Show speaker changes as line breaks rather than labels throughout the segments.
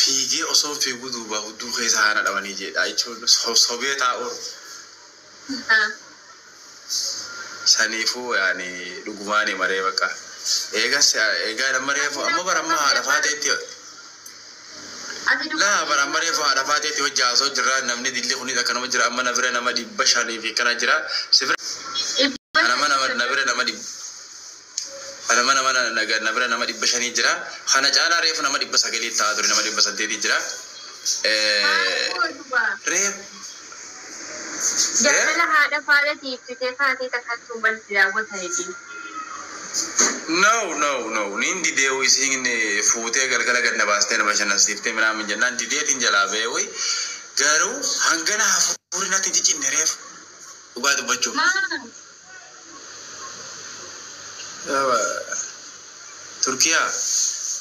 Fiigee osoo fiiguu duubaa hudduu keessa haana dhabanii jedha jechuun sobee taa'u. Saniifuu yaani dhugumaani maree bakka. Eegas eegaa nama reefu amma bara amma haadha faateetti laa bara amma reefu haadha faateetti hojii haasoo jirra namni dilli kunis akkanuma jira amma na bira nama 500 fi kana jira si bira nama nama na bira nama dhibba nama nama na bira nama 500 jira kana caalaa reefu nama 900 ta'aa ture nama 800 jira. Reefu
Jaalala haadha faadhatii ibsitee kaatee takka balti daawwatanii.
No, no, no. Nin didee isiin fuutee galgala gad na baastee na bashannansiiftee minaamin jennaan dideetiin jalaa ba'ee wayi garuu hangana hafuurri natti hin cicinne reefu dhugaa dubbachuuf. Turkiyaa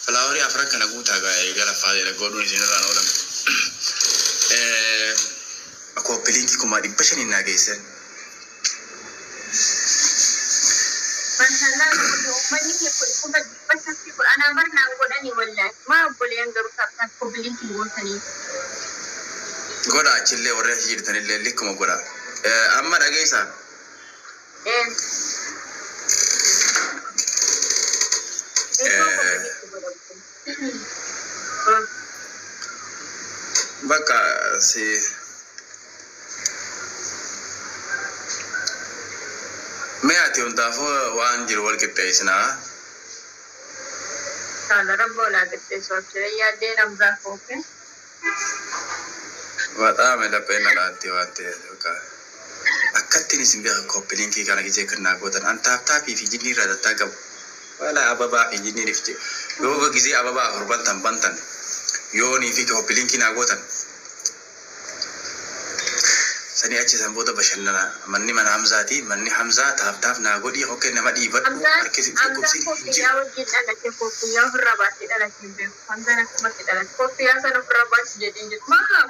filaawarii afran kana guutaa gaa eegala faayida godhuun isin irraan oolan. Copy link 500,000 naa geessan.
Mashallah, uummanni kee 510,000 barnaan godhanii wallaahi. Maa obboleeyyan garuu taphatan copy link gootanii.
Godha achillee warri achi jirtanillee likkuma godha. Amma dhageessaa. Bakka si mee ati hundaafuu waan jiru wal qixxeessinaa.
Inshallah rabbi olaa qixxeessu abshira yaaddee namzaa koofe.
Baxaame lapheen na dhaatti waan ta'eef yookaan akkattiin isin beeka copy link kana gisee kan naa gootan an tap tapii fi jinnii irraa dattaa qabu. Wala ababaa fi jinniin ifti yoo gisee ababaa afur bantan bantan yoonii fi copy link naa gootan. Sanii achi san booda bashannana manni mana Hamzaati manni Hamzaa tap tap naa godhii hokkee nama dhiibadhu harkisi
Hamzaan
dhukkubsiin hin
koffiyyaa
jiru.
Wajjin dhalate koffiyyaa ofirraa baasee dhalate hin beeku. Hamzaan akkumatti dhalate koffiyyaa sana ofirraa baasi jedheen jiru. Maa